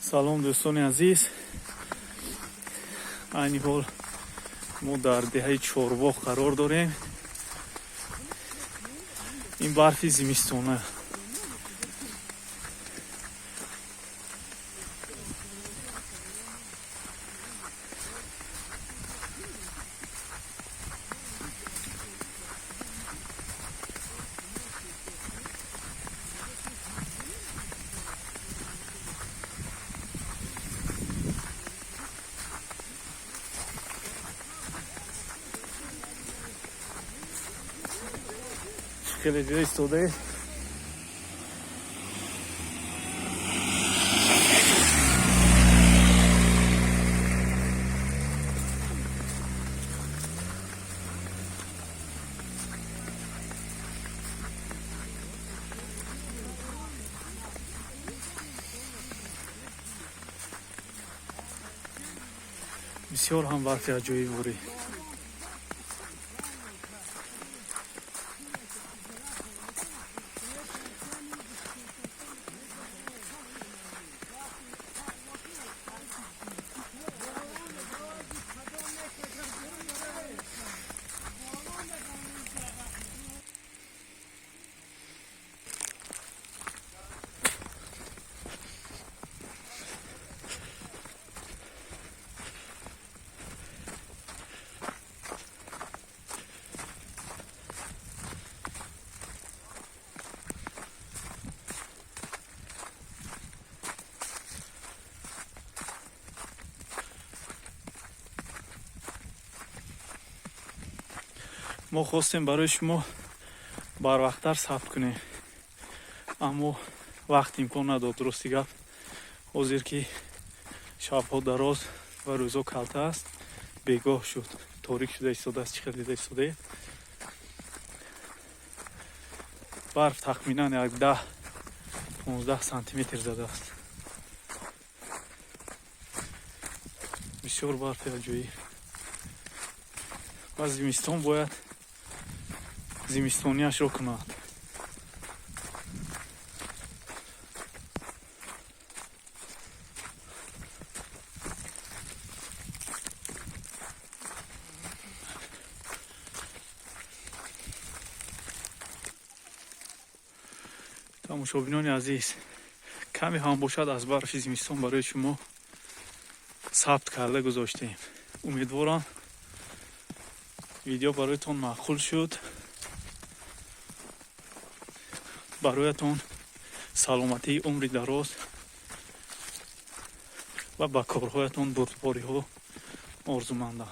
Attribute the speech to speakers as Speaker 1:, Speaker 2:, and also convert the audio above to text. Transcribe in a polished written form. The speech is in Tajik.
Speaker 1: Салом, дӯстони азиз. Айни ҳол мо дар деҳаи Чорбоғ қарор дорем. Ин барфи зимистона. Хеле дида истодаед. Бисёр ҳам барфи аҷоиб борид. Мо хостем барои шумо барвақттар сабт кунем, аммо вақт имкон надод. Рости гап, ҳозир ки шабҳо дароз ва рӯзо калта аст, бегоҳ шуд, торик шуда истодааст. Чӣ хел дида истодаед, барф тахминан як 10-15 сантиметр задааст. Бисёр барфи аҷоиб ва зимистон бояд зимистониашро кунад. Тамошобинони азиз, каме ҳам бошад, аз барфи зимистон барои шумо сабт карда гузоштем. Умедворам, видео бароятон маъқул шуд. Бароятон саломатии, умри дароз ва ба корҳоятон бурдбориҳо орзумандам.